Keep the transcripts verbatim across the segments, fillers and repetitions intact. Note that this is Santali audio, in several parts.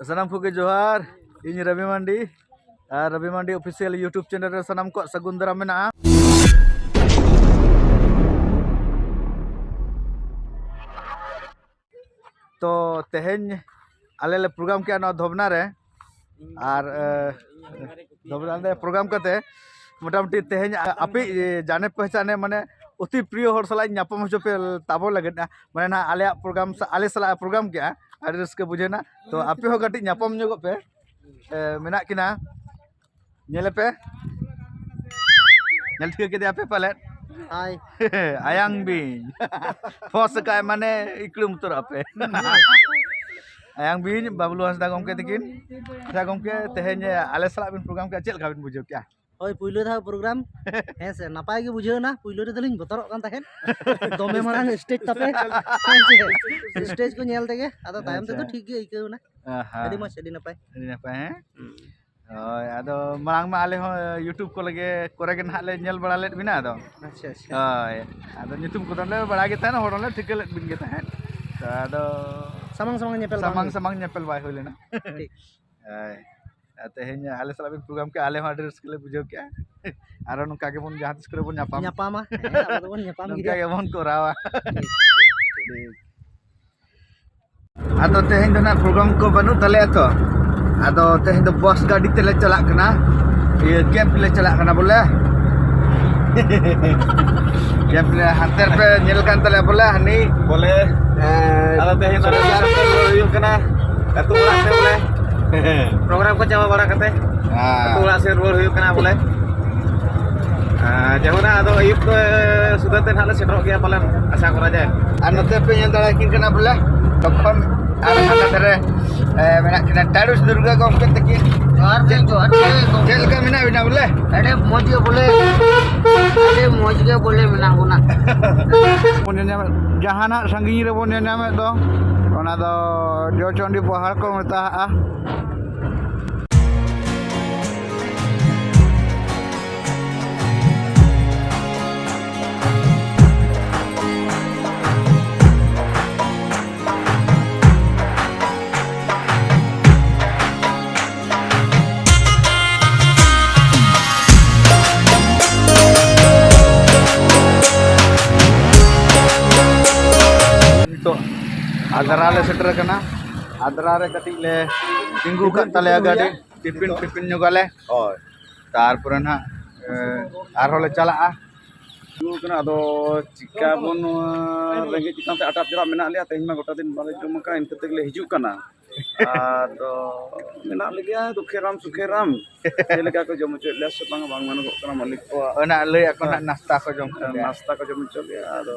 ᱥᱟᱱᱟᱢ ᱠᱚᱜᱮ ᱡᱚᱦᱟᱨ, ᱤᱧ ᱨᱚᱵᱤ ᱢᱟᱱᱰᱤ ᱟᱨ ᱨᱚᱵᱤ ᱢᱟᱱᱰᱤ ᱚᱯᱷᱤᱥᱤᱭᱟᱞ YouTube ᱪᱮᱱᱮᱞ ᱨᱮ ᱥᱟᱱᱟᱢ ᱠᱚᱣᱟᱜ ᱥᱟᱹᱜᱩᱱ ᱫᱟᱨᱟᱢ ᱢᱮᱱᱟᱜᱼᱟ᱾ ᱛᱚ ᱛᱮᱦᱮᱧ ᱟᱞᱮ ᱞᱮ ᱯᱨᱳᱜᱨᱟᱢ ᱠᱮᱜᱼᱟ ᱱᱚᱣᱟ ᱫᱷᱚᱵᱱᱟ ᱨᱮ, ᱟᱨ ᱮ, ᱫᱷᱚᱵᱱᱟ ᱨᱮ ᱯᱨᱳᱜᱨᱟᱢ ᱠᱟᱛᱮ ᱢᱚᱴᱟᱢᱩᱴᱤ ᱛᱮᱦᱮᱧ ᱟᱯᱮ ᱡᱟᱱᱮ ᱯᱮᱦᱪᱟᱱᱮ ᱢᱟᱱᱮ ᱚᱛᱤ ᱯᱨᱤᱭᱚ ᱦᱚᱲ ᱥᱟᱞᱟᱜ ᱤᱧ ᱧᱟᱯᱟᱢ ᱦᱚᱪᱚ ᱯᱮ ᱛᱟᱵᱚ ᱞᱟᱹᱜᱤᱫ ᱢᱟᱱᱮ ᱱᱟᱦᱟᱜ ᱟᱞᱮᱭᱟᱜ ᱯᱨᱳᱜᱨᱟᱢ ᱟᱞᱮ ᱥᱟᱞᱟᱜ ᱯᱨᱳᱜᱨᱟᱢ ᱠᱮᱜᱼᱟ, ᱟᱹᱰᱤ ᱨᱟᱹᱥᱠᱟᱹ ᱵᱩᱡᱷᱟᱹᱣ ᱮᱱᱟ᱾ ᱛᱚ ᱟᱯᱮ ᱦᱚᱸ ᱠᱟᱹᱴᱤᱡ ᱧᱟᱯᱟᱢ ᱧᱚᱜᱚᱜ ᱯᱮ᱾ ᱮ, ᱢᱮᱱᱟᱜ ᱠᱤᱱᱟ, ᱧᱮᱞᱮ ᱯᱮ, ᱧᱮᱞ ᱴᱷᱤᱠᱟᱹ ᱠᱮᱫᱮᱭᱟ ᱯᱮ ᱯᱟᱞᱮᱫ? ᱦᱟᱭ᱾ ᱟᱭᱟᱝ ᱵᱤᱧ᱾ ᱯᱷᱚᱥ ᱠᱟᱭ ᱢᱟᱱᱮ ᱤᱠᱲᱩᱢ ᱩᱛᱟᱹᱨᱚᱜ ᱟᱯᱮ᱾ ᱟᱭᱟᱝ ᱵᱤᱧ, ᱵᱟᱵᱞᱩ ᱦᱟᱸᱥᱫᱟ ᱜᱚᱢᱠᱮ ᱛᱟᱹᱠᱤᱱ᱾ ᱟᱪᱪᱷᱟ ᱜᱚᱢᱠᱮ, ᱛᱮᱦᱮᱧ ᱟᱞᱮ ᱥᱟᱞᱟᱜ ᱵᱤᱱ ᱯᱨᱳᱜᱨᱟᱢ ᱠᱮᱜᱼᱟ, ᱪᱮᱫ ᱞᱮᱠᱟ ᱵᱤᱱ ᱵᱩᱡᱷᱟᱹᱣ ᱠᱮᱜᱼᱟ? ᱦᱳᱭ, ᱯᱩᱭᱞᱩ ᱫᱷᱟᱣ ᱯᱨᱳᱜᱨᱟᱢ᱾ ᱦᱮᱸ ᱥᱮ, ᱱᱟᱯᱟᱭ ᱜᱮ ᱵᱩᱡᱷᱟᱹᱣ ᱮᱱᱟ᱾ ᱯᱩᱭᱞᱩ ᱨᱮᱫᱚ ᱞᱤᱧ ᱵᱚᱛᱚᱨᱚᱜ ᱠᱟᱱ ᱛᱟᱦᱮᱸᱫ᱾ ᱫᱚᱢᱮ ᱢᱟᱨᱟᱝ ᱥᱴᱮᱡᱽ ᱛᱟᱯᱮ᱾ ᱦᱮᱸ ᱥᱮ, ᱥᱴᱮᱡᱽ ᱠᱚ ᱧᱮᱞ ᱛᱮᱜᱮ᱾ ᱟᱫᱚ ᱛᱟᱭᱚᱢ ᱛᱮᱫᱚ ᱟᱪᱪᱷᱟ᱾ ᱴᱷᱤᱠ ᱜᱮ ᱟᱹᱭᱠᱟᱹᱣ ᱮᱱᱟ᱾ ᱟᱦᱟ᱾ ᱟᱹᱰᱤ ᱢᱚᱡᱽ, ᱟᱹᱰᱤ ᱱᱟᱯᱟᱭ᱾ ᱟᱹᱰᱤ ᱱᱟᱯᱟᱭ, ᱦᱮᱸ? ᱦᱩᱸ᱾ ᱦᱳᱭ, ᱟᱫᱚ ᱢᱟᱲᱟᱝ ᱢᱟ ᱟᱞᱮ ᱦᱚᱸ YouTube ᱠᱚ ᱞᱟᱹᱜᱤᱫ ᱠᱚᱨᱮ ᱜᱮ ᱱᱟᱦᱟᱜ ᱞᱮ ᱧᱮᱞ ᱵᱟᱲᱟ ᱞᱮᱫ ᱵᱤᱱᱟ, ᱟᱫᱚ᱾ ᱟᱪᱪᱷᱟ, ᱟᱪᱪᱷᱟ᱾ ᱦᱳᱭ, ᱟᱫᱚ ᱧᱩᱛᱩᱢ ᱠᱚᱫᱚ ᱞᱮ ᱵᱟᱲᱟᱭ ᱜᱮ ᱛᱟᱦᱮᱸᱫ, ᱦᱚᱲ ᱦᱚᱸᱞᱮ ᱴᱷᱤᱠᱟᱹ ᱞᱮᱫ ᱵᱤᱱ ᱜᱮ ᱛᱟᱦᱮᱸᱫ᱾ ᱛᱚ, ᱟᱫᱚ ᱥᱟᱢᱟᱝ ᱥᱟᱢᱟᱝ ᱧᱮᱯᱮᱞ ᱵᱟᱝ ᱥᱟᱢᱟᱝ ᱦᱩᱭ ᱥᱟᱢᱟᱝ ᱧᱮᱯᱮᱞ ᱵᱟᱭ ᱦᱩᱭ ᱞᱮᱱᱟ᱾ ᱴᱷᱤᱠ᱾ ᱦᱳᱭ᱾ ᱟᱨ ᱛᱮᱦᱮᱧ ᱟᱞᱮ ᱥᱟᱞᱟᱜ ᱵᱤᱱ ᱯᱨᱳᱜᱨᱟᱢ ᱠᱮᱜᱼᱟ, ᱟᱞᱮ ᱦᱚᱸ ᱟᱹᱰᱤ ᱨᱟᱹᱥᱠᱟᱹ ᱞᱮ ᱵᱩᱡᱷᱟᱹᱣ ᱠᱮᱜᱼᱟ᱾ ᱟᱨᱚ ᱱᱚᱝᱠᱟ ᱜᱮᱵᱚᱱ ᱡᱟᱦᱟᱸ ᱛᱤᱥ ᱠᱚᱨᱮ ᱵᱚᱱ ᱧᱟᱯᱟᱢ᱾ ᱧᱟᱯᱟᱢᱟ, ᱦᱮᱸ, ᱟᱵᱚ ᱫᱚᱵᱚᱱ ᱧᱟᱯᱟᱢ ᱱᱚᱝᱠᱟ ᱜᱮᱭᱟ᱾ ᱜᱮᱵᱚᱱ ᱠᱚᱨᱟᱣᱟ᱾ ᱴᱷᱤᱠ, ᱴᱷᱤᱠ, ᱴᱷᱤᱠ᱾ ᱟᱫᱚ ᱛᱮᱦᱮᱧ ᱫᱚ ᱱᱟᱜ ᱯᱨᱳᱜᱨᱟᱢ ᱠᱚ ᱵᱟᱹᱱᱩᱜ ᱛᱟᱞᱮᱭᱟ ᱛᱚ, ᱟᱫᱚ ᱛᱮᱦᱮᱧ ᱫᱚ ᱵᱚᱥ ᱜᱟᱹᱰᱤ ᱛᱮᱞᱮ ᱪᱟᱞᱟᱜ ᱠᱟᱱᱟ, ᱤᱭᱟᱹ ᱠᱮᱢᱯ ᱞᱮ ᱪᱟᱞᱟᱜ ᱠᱟᱱᱟ ᱵᱚᱞᱮ᱾ ᱠᱮᱢᱯ ᱞᱮ ᱦᱟᱱᱛᱮ ᱨᱮᱯᱮ ᱧᱮᱞ ᱠᱟᱱ ᱛᱟᱞᱮᱭᱟ ᱵᱚᱞᱮ ᱦᱟᱹᱱᱤ ᱵᱚᱞᱮ ᱦᱮᱸ, ᱟᱫᱚ ᱛᱮᱦᱮᱧ ᱫᱚ ᱥᱚᱨᱠᱟᱨ ᱱᱚᱰᱮ ᱦᱩᱭᱩᱜ ᱠᱟᱱᱟ ᱟᱹᱛᱩ ᱚᱲᱟᱜ ᱥᱮᱫ ᱵᱚᱞᱮ᱾ ᱯᱨᱳᱜᱨᱟᱢ ᱠᱚ ᱪᱟᱵᱟ ᱵᱟᱲᱟ ᱠᱟᱛᱮ ᱦᱮᱸ᱾ ᱟᱹᱛᱩ ᱚᱲᱟᱜ ᱥᱮᱫ ᱨᱩᱣᱟᱹᱲ ᱦᱩᱭᱩᱜ ᱠᱟᱱᱟ ᱵᱚᱞᱮ᱾ ᱟᱨ ᱡᱟᱦᱟᱱᱟᱜ ᱟᱫᱚ ᱟᱹᱭᱩᱵ ᱠᱚ ᱥᱩᱫᱷᱟᱹ ᱛᱮ ᱱᱟᱦᱟᱜ ᱞᱮ ᱥᱮᱴᱮᱨᱚᱜ ᱜᱮᱭᱟ ᱯᱟᱞᱮᱱ, ᱟᱥᱟ ᱠᱚᱨᱟ ᱡᱟᱭ᱾ ᱟᱨ ᱱᱚᱛᱮ ᱯᱮ ᱧᱮᱞ ᱫᱟᱲᱮᱭᱟᱠᱤᱱ ᱠᱟᱱᱟ ᱵᱚᱞᱮ, ᱛᱚᱠᱷᱚᱱ ᱟᱨ ᱦᱟᱱᱟ ᱫᱷᱟᱨᱮ, ᱮ, ᱢᱮᱱᱟᱜ ᱠᱤᱱᱟ ᱴᱟᱲᱩᱥ ᱫᱩᱨᱜᱟ ᱜᱚᱢᱠᱮ ᱛᱟᱹᱠᱤᱱ᱾ ᱡᱚᱦᱟᱨ ᱜᱮ, ᱡᱚᱦᱟᱨ ᱜᱮ ᱜᱚᱢᱠᱮ᱾ ᱪᱮᱫ ᱞᱮᱠᱟ ᱢᱮᱱᱟᱜ ᱵᱤᱱᱟ ᱵᱚᱞᱮ? ᱟᱹᱰᱤ ᱢᱚᱡᱽ ᱜᱮ ᱵᱚᱞᱮ, ᱟᱹᱰᱤ ᱢᱚᱡᱽ ᱜᱮ ᱵᱚᱞᱮ ᱢᱮᱱᱟᱜ ᱵᱚᱱᱟ᱾ ᱵᱚᱱ ᱧᱮᱞ ᱧᱟᱢᱮᱫ, ᱡᱟᱦᱟᱱᱟᱜ ᱥᱟᱺᱜᱤᱧ ᱨᱮᱵᱚᱱ ᱧᱮᱞ ᱧᱟᱢᱮᱫ ᱫᱚ, ᱚᱱᱟ ᱫᱚ ᱡᱚᱭᱪᱚᱱᱰᱤ ᱯᱟᱦᱟᱲ ᱠᱚ ᱢᱮᱛᱟᱜᱼᱟ᱾ ᱟᱫᱽᱨᱟ ᱞᱮ ᱥᱮᱴᱮᱨ ᱟᱠᱟᱱᱟ᱾ ᱟᱫᱽᱨᱟ ᱨᱮ ᱠᱟᱹᱴᱤᱡ ᱞᱮ ᱛᱤᱸᱜᱩ ᱟᱠᱟᱫ ᱛᱟᱞᱮᱭᱟ ᱜᱟᱹᱰᱤ, ᱴᱤᱯᱤᱱ ᱴᱤᱯᱤᱱ ᱧᱚᱜᱟᱞᱮ᱾ ᱦᱳᱭ᱾ ᱛᱟᱨᱯᱚᱨᱮ ᱱᱟᱦᱟᱜ, ᱮ, ᱟᱨᱦᱚᱸ ᱞᱮ ᱪᱟᱞᱟᱜᱼᱟ᱾ ᱛᱤᱸᱜᱩ ᱟᱠᱟᱱᱟ, ᱟᱫᱚ ᱪᱤᱠᱟ ᱵᱚᱱ, ᱱᱚᱣᱟ ᱨᱮᱸᱜᱮᱡ ᱪᱮᱛᱟᱱ ᱛᱮ ᱟᱴᱟᱯ ᱪᱟᱞᱟᱜ ᱢᱮᱱᱟᱜ ᱞᱮᱭᱟ᱾ ᱛᱮᱦᱮᱧ ᱢᱟ ᱜᱚᱴᱟ ᱫᱤᱱ ᱵᱟᱞᱮ ᱡᱚᱢ ᱟᱠᱟᱫᱼᱟ, ᱤᱱᱠᱟᱹ ᱛᱮᱜᱮ ᱞᱮ ᱦᱤᱡᱩᱜ ᱠᱟᱱᱟ᱾ ᱟᱫᱚ ᱢᱮᱱᱟᱜ ᱞᱮᱜᱮᱭᱟ ᱫᱩᱠᱷᱮ ᱨᱟᱢ ᱥᱩᱠᱷᱮ ᱨᱟᱢ᱾ ᱪᱮᱫ ᱞᱮᱠᱟ ᱠᱚ ᱡᱚᱢ ᱦᱚᱪᱚᱭᱮᱫ ᱞᱮᱭᱟ ᱥᱮ ᱵᱟᱝ, ᱵᱟᱝ ᱢᱮᱱᱚᱜᱚᱜ ᱠᱟᱱᱟ ᱢᱟᱹᱞᱤᱠ ᱠᱚᱣᱟᱜ᱾ ᱚᱱᱟ ᱞᱟᱹᱭ ᱟᱠᱚ ᱱᱟᱦᱟᱜ ᱱᱟᱥᱛᱟ ᱠᱚ ᱡᱚᱢ ᱦᱚᱪᱚ ᱞᱮᱭᱟ᱾ ᱱᱟᱥᱛᱟ ᱠᱚ ᱡᱚᱢ ᱦᱚᱪᱚ ᱞᱮᱭᱟ᱾ ᱟᱫᱚ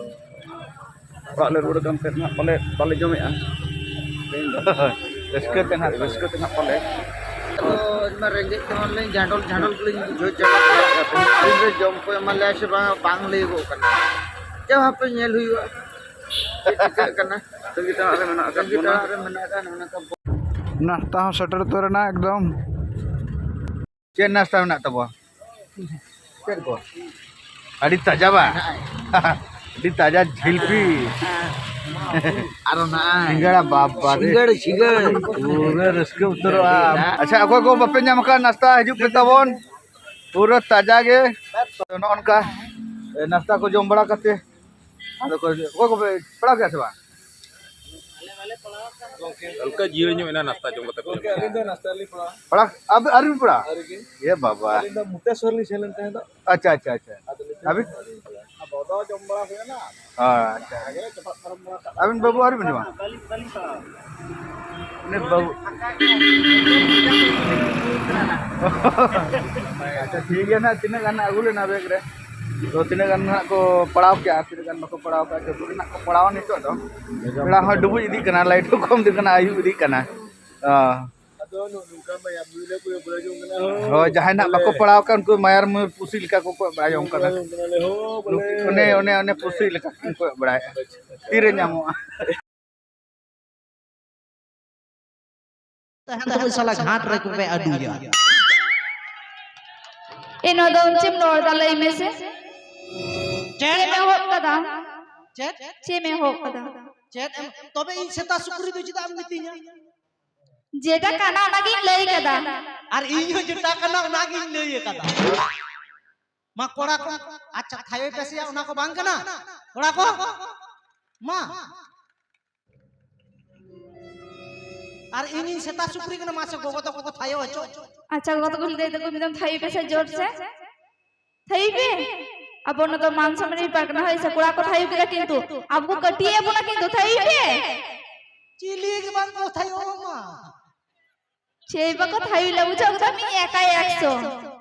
ᱚᱲᱟᱜ ᱞᱮ ᱨᱩᱣᱟᱹᱲ ᱠᱟᱱ ᱛᱟᱦᱮᱸᱫ ᱱᱟᱦᱟᱜ, ᱯᱟᱞᱮ ᱵᱟᱞᱮ ᱡᱚᱢᱮᱜᱼᱟ ᱛᱮᱦᱮᱧ ᱫᱚ᱾ ᱨᱟᱹᱥᱠᱟᱹ ᱛᱮ ᱱᱟᱦᱟᱜ ᱯᱟᱞᱮ᱾ ᱨᱟᱹᱥᱠᱟᱹ ᱛᱮ ᱱᱟᱦᱟᱜ ᱯᱟᱞᱮ᱾ ᱛᱚ, ᱤᱧ ᱢᱟ ᱨᱮᱸᱜᱮᱡ ᱛᱮᱢᱟ ᱞᱤᱧ ᱡᱷᱟᱸᱰᱚᱞ ᱡᱷᱟᱸᱰᱚᱞ ᱜᱮᱞᱤᱧ ᱵᱩᱡᱷᱟᱹᱣ ᱪᱟᱵᱟ ᱠᱮᱫᱟ᱾ ᱛᱤᱱ ᱨᱮ ᱡᱚᱢ ᱠᱚ ᱮᱢᱟ ᱞᱮᱭᱟ ᱥᱮ ᱵᱟᱝ, ᱵᱟᱝ ᱞᱟᱹᱭᱚᱜᱚᱜ ᱠᱟᱱᱟ᱾ ᱪᱮᱫ ᱦᱟᱯᱮ ᱧᱮᱞ ᱦᱩᱭᱩᱜᱼᱟ, ᱪᱮᱫ ᱪᱤᱠᱟᱹᱜ ᱠᱟᱱᱟ᱾ ᱛᱟᱺᱜᱤ ᱛᱟᱲᱟᱜ ᱨᱮ ᱢᱮᱱᱟᱜ ᱟᱠᱟᱫ ᱛᱟᱺᱜᱤ ᱵᱚᱱᱟ᱾ ᱛᱟᱲᱟᱜ ᱨᱮ ᱢᱮᱱᱟᱜ ᱟᱠᱟᱫ ᱱᱚᱜᱼᱚ ᱱᱚᱝᱠᱟ᱾ ᱱᱟᱥᱛᱟ ᱦᱚᱸ ᱥᱮᱴᱮᱨ ᱩᱛᱟᱹᱨ ᱮᱱᱟ ᱮᱠᱫᱚᱢ᱾ ᱪᱮᱫ ᱱᱟᱥᱛᱟ ᱢᱮᱱᱟᱜ ᱛᱟᱵᱚᱣᱟ? ᱪᱮᱫ ᱠᱚ? ᱟᱹᱰᱤ ᱛᱟᱡᱟ ᱵᱟ? ᱟᱹᱰᱤ ᱛᱟᱡᱟ ᱡᱷᱤᱞᱯᱤ᱾ ᱟᱨᱚ ᱱᱟᱜᱼᱟᱭ᱾ ᱥᱤᱸᱜᱟᱲᱟ, ᱵᱟᱵᱟ ᱨᱮ᱾ ᱥᱤᱸᱜᱟᱹᱲ, ᱥᱤᱸᱜᱟᱹᱲ᱾ ᱯᱩᱨᱟᱹ ᱨᱟᱹᱥᱠᱟᱹ ᱩᱛᱟᱹᱨᱚᱜᱼᱟ᱾ ᱟᱪᱪᱷᱟ, ᱚᱠᱚᱭ ᱠᱚ ᱵᱟᱯᱮ ᱧᱟᱢ ᱟᱠᱟᱫ ᱱᱟᱥᱛᱟ, ᱦᱤᱡᱩᱜ ᱯᱮ ᱛᱟᱵᱚᱱ᱾ ᱯᱩᱨᱟᱹ ᱛᱟᱡᱟ ᱜᱮ᱾ ᱱᱚᱜᱼᱚ ᱱᱚᱝᱠᱟ, ᱮ, ᱱᱟᱥᱛᱟ ᱠᱚ ᱡᱚᱢ ᱵᱟᱲᱟ ᱠᱟᱛᱮ, ᱟᱫᱚ ᱠᱚ, ᱚᱠᱚᱭ ᱠᱚᱯᱮ ᱯᱟᱲᱟᱣ ᱠᱮᱫᱟ ᱥᱮ ᱵᱟᱝ? ᱦᱟᱞᱠᱟ ᱡᱤᱭᱟᱹᱲ ᱧᱚᱜ ᱮᱱᱟ ᱱᱟᱥᱛᱟ ᱡᱚᱢ ᱠᱟᱛᱮ᱾ ᱜᱚᱢᱠᱮ, ᱟᱹᱞᱤᱧ ᱫᱚ ᱱᱟᱥᱛᱟ ᱞᱤᱧ ᱯᱟᱲᱟᱣᱟ᱾ ᱯᱟᱲᱟᱣ? ᱟᱵ-, ᱟᱹᱣᱨᱤ ᱵᱤᱱ ᱯᱟᱲᱟᱣᱟ? ᱟᱹᱣᱨᱤ ᱜᱮ᱾ ᱮ ᱵᱟᱵᱟ᱾ ᱟᱹᱞᱤᱧ ᱫᱚ ᱢᱩᱠᱛᱮᱥᱣᱚᱨ ᱞᱤᱧ ᱥᱮᱱ ᱞᱮᱱ ᱛᱟᱦᱮᱸ ᱫᱚ᱾ ᱟᱪᱪᱷᱟ, ᱟᱪᱪᱷᱟ, ᱟᱪᱪᱷᱟ᱾ ᱟᱫᱚ ᱱᱤᱛᱚᱜ ᱟᱹᱵᱤᱱ? ᱟᱹᱣᱨᱤ ᱞᱤᱧ ᱯᱟᱲᱟᱣᱟ᱾ ᱟᱵᱚ ᱫᱚ ᱡᱚᱢ ᱵᱟᱲᱟ ᱦᱩᱭᱱᱟ᱾ ᱦᱳᱭ, ᱟᱪᱪᱷᱟ᱾ ᱟᱜᱮ ᱪᱚᱯᱟᱜ ᱯᱟᱨᱚᱢ ᱵᱟᱲᱟ ᱠᱟᱜ ᱟᱹᱵᱤᱱ ᱵᱟᱹᱵᱩ ᱟᱹᱣᱨᱤ ᱵᱤᱱ ᱡᱚᱢᱟ? ᱵᱟᱹᱞᱤᱧ, ᱵᱟᱹᱞᱤᱧ ᱯᱟᱲᱟᱣᱟ᱾ ᱩᱱᱤ ᱵᱟᱹᱵᱩ᱾ ᱟᱪᱪᱷᱟ, ᱴᱷᱤᱠ ᱜᱮᱭᱟ ᱱᱟᱦᱟᱜ, ᱛᱤᱱᱟᱹᱜ ᱜᱟᱱ ᱟᱹᱜᱩ ᱞᱮᱱᱟ ᱵᱮᱜᱽ ᱨᱮ? ᱛᱚ, ᱛᱤᱱᱟᱹᱜ ᱜᱟᱱ ᱱᱟᱦᱟᱜ ᱠᱚ ᱯᱟᱲᱟᱣ ᱠᱮᱜᱼᱟ, ᱛᱤᱱᱟᱹᱜ ᱜᱟᱱ ᱵᱟᱠᱚ ᱯᱟᱲᱟᱣ ᱠᱟᱜᱼᱟ, ᱡᱚᱛᱚ ᱜᱮ ᱱᱟᱦᱟᱜ ᱠᱚ ᱯᱟᱲᱟᱣᱟ ᱱᱤᱛᱚᱜ ᱫᱚ᱾ ᱵᱮᱲᱟ ᱦᱚᱸ ᱰᱩᱵᱩᱡ ᱤᱫᱤᱜ ᱠᱟᱱᱟ, ᱞᱟᱭᱤᱴ ᱦᱚᱸ ᱠᱚᱢ ᱤᱫᱤᱜ ᱠᱟᱱᱟ, ᱟᱹᱭᱩᱵ ᱤᱫᱤᱜ ᱠᱟᱱᱟ᱾ ᱚ᱾ ᱟᱫᱚ ᱱᱚᱜᱼᱚ ᱱᱚᱝᱠᱟ ᱢᱟᱭᱟᱢ ᱧᱩ ᱞᱮ ᱠᱚᱭᱚᱜ ᱵᱟᱲᱟ ᱡᱚᱝ ᱠᱟᱱᱟ᱾ ᱦᱳᱭ, ᱡᱟᱦᱟᱸᱭ ᱱᱟᱜ ᱵᱟᱠᱚ ᱯᱟᱲᱟᱣ ᱠᱟᱱ, ᱩᱱᱠᱩ ᱢᱟᱭᱟᱢ ᱯᱩᱥᱤ ᱞᱮᱠᱟ ᱠᱚ ᱠᱚᱭᱚᱜ ᱵᱟᱲᱟ ᱡᱚᱝ ᱠᱟᱱᱟ᱾ ᱠᱚᱭᱚᱜ ᱵᱟᱲᱟ ᱡᱚᱝ ᱠᱟᱱᱟ ᱞᱮ, ᱦᱳ, ᱵᱚᱞᱮ᱾ ᱩᱱᱠᱩ ᱚᱱᱮ, ᱚᱱᱮ, ᱚᱱᱮ ᱯᱩᱥᱤ ᱞᱮᱠᱟ ᱠᱤᱱ ᱠᱚᱭᱚᱜ ᱵᱟᱲᱟᱭᱮᱫᱼᱟ᱾ ᱟᱪᱪᱷᱟ, ᱟᱪᱪᱷᱟ᱾ ᱛᱤᱨᱮ ᱧᱟᱢᱚᱜᱼᱟ? ᱛᱟᱦᱮᱱ ᱛᱟᱵᱚᱱ ᱥᱟᱞᱟ ᱜᱷᱟᱴ ᱨᱮ ᱠᱚᱯᱮ ᱟᱹᱰᱩᱭᱟ᱾ ᱮ, ᱱᱚᱣᱟ ᱫᱚ ᱟᱢ ᱪᱮᱫ ᱮᱢ ᱨᱚᱲ ᱮᱫᱟ? ᱞᱟᱹᱭ ᱢᱮᱥᱮ᱾ ᱪᱮᱫ? ᱪᱮᱫ ᱮᱢ ᱮᱦᱚᱵ ᱠᱟᱫᱟ? ᱪᱮᱫ? ᱪᱮᱫ ᱮᱢ ᱮᱦᱚᱵ ᱠᱟᱫᱟ? ᱪᱮᱫ ᱮᱢ, ᱛᱚᱵᱮ ᱤᱧ ᱥᱮᱛᱟ ᱥᱩᱠᱨᱤ ᱫᱚ ᱪᱮᱫᱟᱜ ᱮᱢ ᱢᱤᱛᱟᱹᱧᱟ? ᱡᱮᱴᱟ ᱠᱟᱱᱟ ᱚᱱᱟᱜᱤᱧ ᱞᱟᱹᱭ ᱠᱟᱫᱟ᱾ ᱟᱨ ᱤᱧ ᱦᱚᱸ ᱡᱮᱴᱟ ᱠᱟᱱᱟ ᱚᱱᱟᱜᱤᱧ ᱞᱟᱹᱭ ᱠᱟᱫᱟ᱾ ᱢᱟ ᱠᱚᱲᱟ ᱠᱚ, ᱟᱪᱪᱷᱟ, ᱛᱷᱟᱭᱚᱭ ᱯᱮ ᱥᱮᱭᱟ, ᱚᱱᱟ ᱠᱚ ᱵᱟᱝ ᱠᱟᱱᱟ? ᱠᱚᱲᱟ ᱠᱚ, ᱢᱟ᱾ ᱟᱨ ᱤᱧᱤᱧ ᱥᱮᱛᱟ ᱥᱩᱠᱨᱤ ᱠᱟᱱᱟ, ᱢᱟᱥᱮ ᱜᱚᱜᱚ ᱛᱟᱠᱚ ᱠᱚ ᱛᱷᱟᱭᱚ ᱦᱚᱪᱚ᱾ ᱟᱪᱪᱷᱟ, ᱜᱚᱜᱚ ᱛᱟᱠᱚ ᱞᱟᱹᱭ ᱫᱟᱠᱚ, ᱢᱤᱫ ᱫᱚᱢ ᱛᱷᱟᱭᱚ ᱯᱮᱥᱮ ᱡᱳᱨ ᱥᱮ᱾ ᱛᱷᱟᱭᱚ ᱯᱮ᱾ ᱟᱵᱚ ᱱᱚᱛᱮ ᱢᱟᱱ ᱥᱚᱢᱢᱟᱱ ᱨᱮ ᱯᱟᱨᱜᱟᱱᱟ ᱦᱚᱭ ᱥᱮ, ᱠᱚᱲᱟ ᱠᱚ ᱛᱷᱟᱭᱚ ᱠᱮᱫᱟ ᱠᱤᱱᱛᱩ ᱟᱵᱚ ᱠᱚ ᱠᱟᱹᱴᱤᱡ ᱮ ᱵᱚᱱᱟ ᱠᱤᱱᱛᱩ, ᱛᱷᱟᱭᱚ ᱯᱮ᱾ ᱪᱤᱞᱤ ᱜᱮ ᱵᱟᱝ ᱠᱚ ᱛᱷᱟᱭᱚ ᱢᱟ᱾ ᱪᱮᱫ ᱵᱟᱠᱚ ᱛᱷᱟᱭᱚ ᱞᱮ ᱵᱩᱡᱷᱟᱹᱣ ᱠᱮᱫᱟ, ᱢᱤᱫ ᱮᱠᱟᱭ ᱮᱠᱥᱚ᱾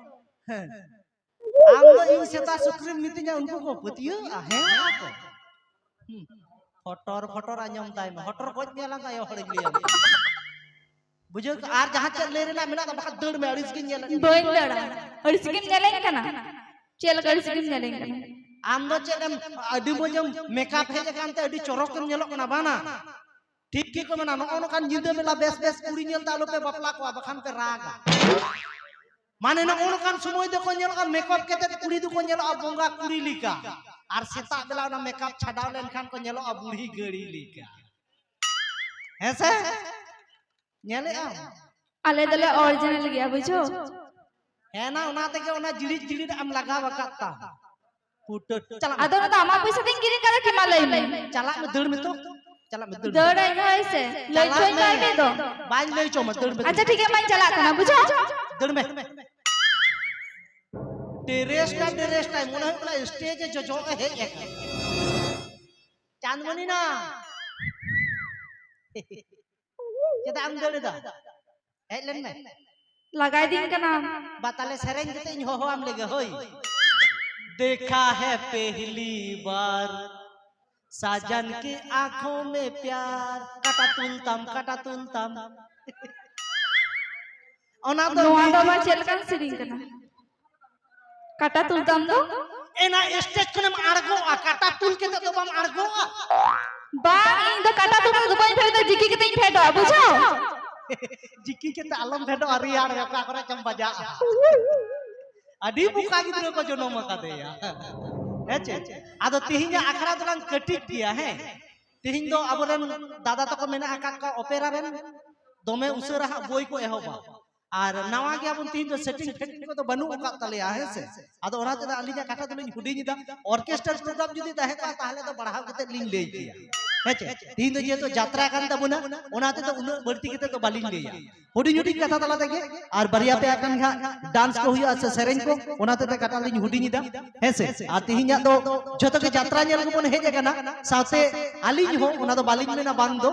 ᱦᱮᱸ᱾ ᱟᱢ ᱫᱚ ᱤᱧ ᱥᱮᱛᱟ ᱥᱩᱠᱨᱤᱢ ᱢᱤᱛᱟᱹᱧᱟ, ᱩᱱᱠᱩ ᱠᱚ ᱯᱟᱹᱛᱭᱟᱹᱣᱟ? ᱦᱮᱸ ᱟᱠᱚ᱾ ᱦᱩᱸ᱾ ᱯᱷᱚᱴᱚᱨ ᱯᱷᱚᱴᱚᱨ ᱟᱸᱡᱚᱢ ᱛᱟᱭ ᱢᱮ, ᱦᱚᱴᱚᱨ ᱜᱚᱡ ᱢᱮᱭᱟ ᱞᱟᱝ ᱟᱭᱳ ᱦᱚᱲᱤᱧ ᱞᱟᱹᱭᱟᱢ ᱠᱟᱱᱟ᱾ ᱵᱩᱡᱷᱟᱹᱣ ᱠᱮᱫᱟ? ᱟᱨ ᱡᱟᱦᱟᱸ ᱪᱮᱫ ᱞᱟᱹᱭ ᱨᱮᱱᱟᱜ ᱢᱮᱱᱟᱜ ᱛᱟᱢ, ᱵᱟᱠᱷᱟᱱ ᱫᱟᱹᱲ ᱢᱮ, ᱟᱹᱲᱤᱥ ᱜᱤᱧ ᱧᱮᱞᱮᱫ ᱢᱮᱭᱟ᱾ ᱵᱟᱹᱧ ᱫᱟᱹᱲᱟ᱾ ᱟᱹᱲᱤᱥ ᱜᱮᱢ ᱧᱮᱞᱮᱧ ᱠᱟᱱᱟ? ᱪᱮᱫ ᱞᱮᱠᱟ ᱟᱹᱲᱤᱥ ᱜᱮᱢ ᱧᱮᱞᱮᱧ ᱠᱟᱱᱟ? ᱟᱢ ᱫᱚ ᱪᱮᱫ ᱮᱢ ᱟᱹᱰᱤ ᱢᱚᱡᱽ ᱮᱢ ᱢᱮᱠᱟᱯ ᱦᱮᱡ ᱟᱠᱟᱱ ᱛᱮ ᱟᱹᱰᱤ ᱪᱚᱨᱚᱠ ᱮᱢ ᱧᱮᱞᱚᱜ ᱠᱟᱱᱟ, ᱵᱟᱝᱟ? ᱴᱷᱤᱠ ᱜᱮᱠᱚ ᱢᱮᱱᱟ, ᱱᱚᱜᱼᱚ ᱱᱚᱝᱠᱟᱱ ᱧᱤᱫᱟᱹ ᱵᱮᱞᱟ ᱵᱮᱥ ᱵᱮᱥ ᱠᱩᱲᱤ ᱧᱮᱞ ᱛᱮ ᱟᱞᱚᱯᱮ ᱵᱟᱯᱞᱟ ᱠᱚᱣᱟ, ᱵᱟᱠᱷᱟᱱ ᱯᱮ ᱨᱟᱜᱟ᱾ ᱢᱟᱱᱮ ᱱᱚᱜᱼᱚ ᱱᱚᱝᱠᱟᱱ ᱥᱚᱢᱚᱭ ᱫᱚᱠᱚ ᱧᱮᱞᱚᱜᱼᱟ, ᱢᱮᱠᱟᱯ ᱠᱟᱛᱮ ᱠᱩᱲᱤ ᱫᱚᱠᱚ ᱧᱮᱞᱚᱜᱼᱟ ᱵᱚᱸᱜᱟ ᱠᱩᱲᱤ ᱞᱮᱠᱟ, ᱟᱨ ᱥᱮᱛᱟᱜ ᱵᱮᱞᱟ ᱚᱱᱟ ᱢᱮᱠᱟᱯ ᱪᱷᱟᱰᱟᱣ ᱞᱮᱱᱠᱷᱟᱱ ᱠᱚ ᱧᱮᱞᱚᱜᱼᱟ ᱵᱩᱲᱦᱤ ᱜᱟᱹᱲᱤ ᱞᱮᱠᱟ᱾ ᱦᱮᱸ ᱥᱮ? ᱧᱮᱞᱮᱜ ᱟᱢ? ᱟᱞᱮ ᱫᱚᱞᱮ ᱚᱨᱤᱡᱤᱱᱟᱞ ᱜᱮᱭᱟ, ᱵᱩᱡᱷᱟᱹᱣ? ᱦᱮᱸ ᱱᱟ, ᱚᱱᱟ ᱛᱮᱜᱮ ᱚᱱᱟ ᱡᱤᱲᱤᱫ ᱡᱤᱲᱤᱫ ᱟᱢ ᱞᱟᱜᱟᱣ ᱟᱠᱟᱫ ᱛᱟᱢ᱾ ᱯᱩᱴᱟᱹ, ᱪᱟᱞᱟᱜ ᱢᱮ᱾ ᱟᱫᱚ ᱚᱱᱟ ᱫᱚ ᱟᱢᱟᱜ ᱯᱚᱭᱥᱟ ᱛᱮᱧ ᱠᱤᱨᱤᱧ ᱠᱟᱫᱟ ᱠᱤ? ᱢᱟ ᱞᱟᱹᱭ ᱢᱮ᱾ ᱪᱟᱞᱟᱜ ᱢᱮ, ᱫᱟᱹᱲ ᱢᱮ ᱛᱚ᱾ ᱪᱟᱞᱟᱜ ᱢᱮ, ᱫᱟᱹᱲ ᱢᱮ᱾ ᱫᱟᱹᱲᱟᱹᱧ ᱦᱳᱭ ᱥᱮ? ᱞᱟᱹᱭ ᱪᱟᱞᱟᱜ ᱦᱚᱪᱚᱧ ᱢᱮ᱾ ᱢᱮ ᱫᱚ᱾ ᱵᱟᱹᱧ ᱞᱟᱹᱭ ᱦᱚᱪᱚ ᱟᱢᱟ, ᱫᱟᱹᱲ ᱢᱮ, ᱫᱟᱹᱲ ᱟᱪᱪᱷᱟ, ᱢᱮ᱾ ᱴᱷᱤᱠ ᱜᱮᱭᱟ, ᱢᱟᱧ ᱪᱟᱞᱟᱜ ᱠᱟᱱᱟ, ᱵᱩᱡᱷᱟᱹᱣ? ᱫᱟᱹᱲ ᱢᱮ᱾ ᱰᱨᱮᱥ ᱴᱟ, ᱰᱨᱮᱥ ᱴᱟ, ᱢᱚᱱᱮ ᱦᱩᱭᱩᱜ ᱠᱟᱱᱟ ᱥᱴᱮᱡ ᱮ ᱡᱚᱡᱚ ᱮ ᱦᱮᱡ ᱟᱠᱟᱱᱟ᱾ ᱪᱟᱸᱫᱢᱚᱱᱤ ᱱᱟ᱾ ᱪᱮᱫᱟᱜ ᱮᱢ ᱫᱟᱹᱲ ᱮᱫᱟ? ᱦᱮᱡ ᱞᱮᱱ ᱢᱮ᱾ ᱞᱟᱜᱟᱭ ᱫᱤᱧ ᱠᱟᱱᱟ᱾ ᱵᱟ, ᱛᱟᱦᱞᱮ ᱥᱮᱨᱮᱧ ᱠᱟᱛᱮ ᱤᱧ ᱦᱚᱦᱚᱣᱟᱢ ᱞᱮᱜᱮ, ᱦᱳᱭ᱾ ᱫᱮᱠᱷᱟ ᱦᱮ ᱯᱮᱦᱞᱤ ᱵᱟᱨ, ᱥᱟᱡᱟᱱ ᱠᱤ ᱟᱸᱠᱷᱚ ᱢᱮ ᱯᱭᱟᱨ, ᱠᱟᱴᱟ ᱛᱩᱞ ᱛᱟᱢ, ᱠᱟᱴᱟ ᱛᱩᱞ ᱛᱟᱢ᱾ ᱚᱱᱟ ᱫᱚ ᱱᱚᱣᱟ ᱫᱚ ᱢᱤᱭᱩᱡᱤᱠ ᱟᱵᱟᱨ ᱪᱮᱫ ᱞᱮᱠᱟᱱ ᱥᱮᱨᱮᱧ ᱠᱟᱱᱟ? ᱠᱟᱴᱟ ᱛᱩᱞ ᱛᱟᱢ ᱫᱚ? ᱮᱱᱟ ᱥᱴᱮᱡ ᱠᱷᱚᱱᱮᱢ ᱟᱬᱜᱚᱜᱼᱟ, ᱠᱟᱴᱟ ᱛᱩᱞ ᱠᱟᱛᱮ ᱫᱚ ᱵᱟᱢ ᱟᱬᱜᱚᱜᱼᱟ᱾ ᱵᱟᱝ, ᱤᱧ ᱫᱚ ᱠᱟᱴᱟ ᱛᱩᱞ ᱠᱟᱛᱮ ᱫᱚ ᱵᱟᱹᱧ ᱯᱷᱮᱰᱚᱜᱼᱟ, ᱡᱤᱠᱤ ᱠᱟᱛᱮᱧ ᱯᱷᱮᱰᱚᱜᱼᱟ, ᱵᱩᱡᱷᱟᱹᱣ? ᱡᱤᱠᱤ ᱠᱟᱛᱮ ᱟᱞᱚᱢ ᱯᱷᱮᱰᱚᱜᱼᱟ, ᱨᱮᱭᱟᱲ ᱨᱮ ᱚᱠᱟ ᱠᱚᱨᱮ ᱪᱚᱢ ᱵᱟᱡᱟᱜᱼᱟ᱾ ᱟᱹᱰᱤ ᱵᱚᱠᱟ ᱜᱤᱫᱽᱨᱟᱹ ᱠᱚ ᱡᱚᱱᱚᱢ ᱟᱠᱟᱫᱮᱭᱟ᱾ ᱦᱮᱸ ᱪᱮ? ᱟᱫᱚ ᱛᱮᱦᱮᱧᱟᱜ ᱟᱠᱷᱲᱟ ᱫᱚᱞᱟᱝ ᱠᱟᱹᱴᱤᱡ ᱜᱮᱭᱟ, ᱦᱮᱸ? ᱛᱮᱦᱮᱧ ᱫᱚ ᱟᱵᱚᱨᱮᱱ ᱫᱟᱫᱟ ᱛᱟᱠᱚ ᱢᱮᱱᱟᱜ ᱟᱠᱟᱫ ᱠᱚᱣᱟ ᱚᱯᱮᱨᱟ ᱨᱮᱱ, ᱫᱚᱢᱮ ᱩᱥᱟᱹᱨᱟ ᱦᱟᱸᱜ ᱵᱳᱭ ᱠᱚ ᱮᱦᱚᱵᱟ᱾ ᱟᱨ ᱱᱟᱣᱟ ᱜᱮᱭᱟᱵᱚᱱ, ᱛᱮᱦᱮᱧ ᱫᱚ ᱥᱮᱴᱤᱝ ᱯᱷᱮᱴᱤᱝ ᱠᱚᱫᱚ ᱵᱟᱹᱱᱩᱜ ᱟᱠᱟᱫ ᱛᱟᱞᱮᱭᱟ, ᱦᱮᱸ ᱥᱮ? ᱟᱫᱚ ᱚᱱᱟ ᱛᱮᱫᱚ ᱟᱹᱞᱤᱧᱟᱜ ᱠᱟᱛᱷᱟ ᱫᱚᱞᱤᱧ ᱦᱩᱰᱤᱧ ᱮᱫᱟ᱾ ᱚᱨᱠᱮᱥᱴᱟᱨ ᱯᱨᱳᱜᱨᱟᱢ ᱡᱩᱫᱤ ᱛᱟᱦᱮᱸ ᱠᱚᱜᱼᱟ, ᱛᱟᱦᱚᱞᱮ ᱫᱚ ᱵᱟᱲᱦᱟᱣ ᱠᱟᱛᱮ ᱞᱤᱧ ᱞᱟᱹᱭ ᱠᱮᱭᱟ᱾ ᱦᱮᱸ ᱪᱮ? ᱛᱤᱦᱤᱧ ᱫᱚ ᱡᱮᱦᱮᱛᱩ ᱡᱟᱛᱨᱟ ᱠᱟᱱ ᱛᱟᱵᱚᱱᱟ, ᱚᱱᱟ ᱛᱮᱫᱚ ᱩᱱᱟᱹᱜ ᱵᱟᱹᱲᱛᱤ ᱠᱟᱛᱮ ᱫᱚ ᱵᱟᱹᱞᱤᱧ ᱞᱟᱹᱭᱟ᱾ ᱦᱩᱰᱤᱧ ᱦᱩᱰᱤᱧ ᱠᱟᱛᱷᱟ ᱛᱟᱞᱟ ᱛᱮᱜᱮ, ᱟᱨ ᱵᱟᱨᱭᱟ ᱯᱮᱭᱟ ᱠᱟᱱ ᱜᱮ ᱦᱟᱸᱜ ᱰᱟᱱᱥ ᱠᱚ ᱦᱩᱭᱩᱜᱼᱟ ᱥᱮ ᱥᱮᱨᱮᱧ ᱠᱚ, ᱚᱱᱟ ᱛᱮᱫᱚ ᱠᱟᱛᱷᱟ ᱞᱤᱧ ᱦᱩᱰᱤᱧ ᱮᱫᱟ᱾ ᱦᱮᱸ ᱥᱮ? ᱟᱨ ᱛᱤᱦᱤᱧᱟᱜ ᱫᱚ ᱡᱷᱚᱛᱚ ᱜᱮ ᱡᱟᱛᱨᱟ ᱧᱮᱞ ᱜᱮᱵᱚᱱ ᱦᱮᱡ ᱟᱠᱟᱱᱟ, ᱥᱟᱶᱛᱮ ᱟᱹᱞᱤᱧ ᱦᱚᱸ ᱚᱱᱟ ᱫᱚ ᱵᱟᱹᱞᱤᱧ ᱢᱮᱱᱟ ᱵᱟᱝ ᱫᱚ,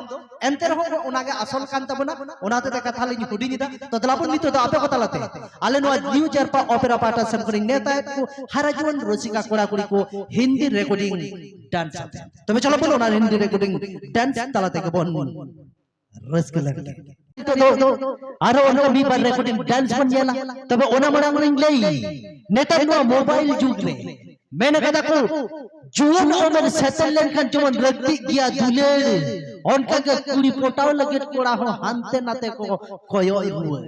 ᱮᱱᱛᱮ ᱨᱮᱦᱚᱸ ᱚᱱᱟ ᱜᱮ ᱟᱥᱚᱞ ᱠᱟᱱ ᱛᱟᱵᱚᱱᱟ, ᱚᱱᱟ ᱛᱮᱫᱚ ᱠᱟᱛᱷᱟ ᱞᱤᱧ ᱦᱩᱰᱤᱧ ᱮᱫᱟ᱾ ᱛᱚ ᱫᱮᱞᱟ ᱵᱚᱱ ᱱᱤᱛᱚᱜ ᱫᱚ ᱟᱯᱮ ᱠᱚ ᱛᱟᱞᱟᱛᱮ ᱟᱞᱮ ᱱᱚᱣᱟ ᱱᱤᱭᱩ ᱡᱟᱨᱯᱟ ᱚᱯᱮᱨᱟ ᱯᱟᱦᱴᱟ ᱥᱮᱱ ᱠᱷᱚᱱᱤᱧ ᱱᱮᱣᱛᱟᱭᱮᱫ ᱠᱚ ᱦᱟᱨᱟ ᱡᱩᱣᱟᱹᱱ ᱨᱩᱥᱤᱠᱟ ᱠᱚᱲᱟ ᱠᱩᱲᱤ ᱠᱚ ᱦᱤᱱᱫᱤ ᱨᱮᱠᱚᱨᱰᱤᱝ ᱰᱟᱱᱥ ᱟᱛᱮ᱾ ᱛᱚᱵᱮ ᱪᱚᱞᱚ ᱵᱚᱱ ᱚᱱᱟ ᱦᱤᱱᱫᱤ ᱨᱮᱠᱚᱨᱰᱤᱝ ᱰᱟᱱᱥ ᱛᱟᱞᱟ ᱛᱮᱜᱮ ᱵᱚᱱ ᱨᱟᱹᱥᱠᱟᱹ ᱞᱮᱱ ᱜᱮ᱾ ᱱᱤᱛᱚᱜ ᱫᱚ ᱟᱨᱚ ᱚᱱᱠᱟ ᱢᱤᱫ ᱵᱟᱨ ᱨᱮᱠᱚᱨᱰᱤᱝ ᱰᱟᱱᱥ ᱵᱚᱱ ᱧᱮᱞᱟ᱾ ᱛᱚᱵᱮ ᱚᱱᱟ ᱢᱟᱲᱟᱝ ᱨᱤᱧ ᱞᱟᱹᱭ, ᱱᱮᱛᱟᱨ ᱱᱚᱣᱟ ᱢᱳᱵᱟᱭᱤᱞ ᱡᱩᱜᱽ ᱨᱮ ᱢᱮᱱ ᱠᱟᱫᱟ ᱠᱚ, ᱡᱩᱣᱟᱹᱱ ᱩᱢᱮᱨ ᱥᱮᱴᱮᱨ ᱞᱮᱱᱠᱷᱟᱱ ᱡᱮᱢᱚᱱ ᱞᱟᱹᱠᱛᱤᱜ ᱜᱮᱭᱟ ᱫᱩᱞᱟᱹᱲ, ᱚᱱᱠᱟ ᱜᱮ ᱠᱩᱲᱤ ᱯᱚᱴᱟᱣ ᱞᱟᱹᱜᱤᱫ ᱠᱚᱲᱟ ᱦᱚᱸ ᱦᱟᱱᱛᱮ ᱱᱟᱛᱮ ᱠᱚ ᱠᱚᱭᱚᱜ ᱨᱩᱣᱟᱹᱲ᱾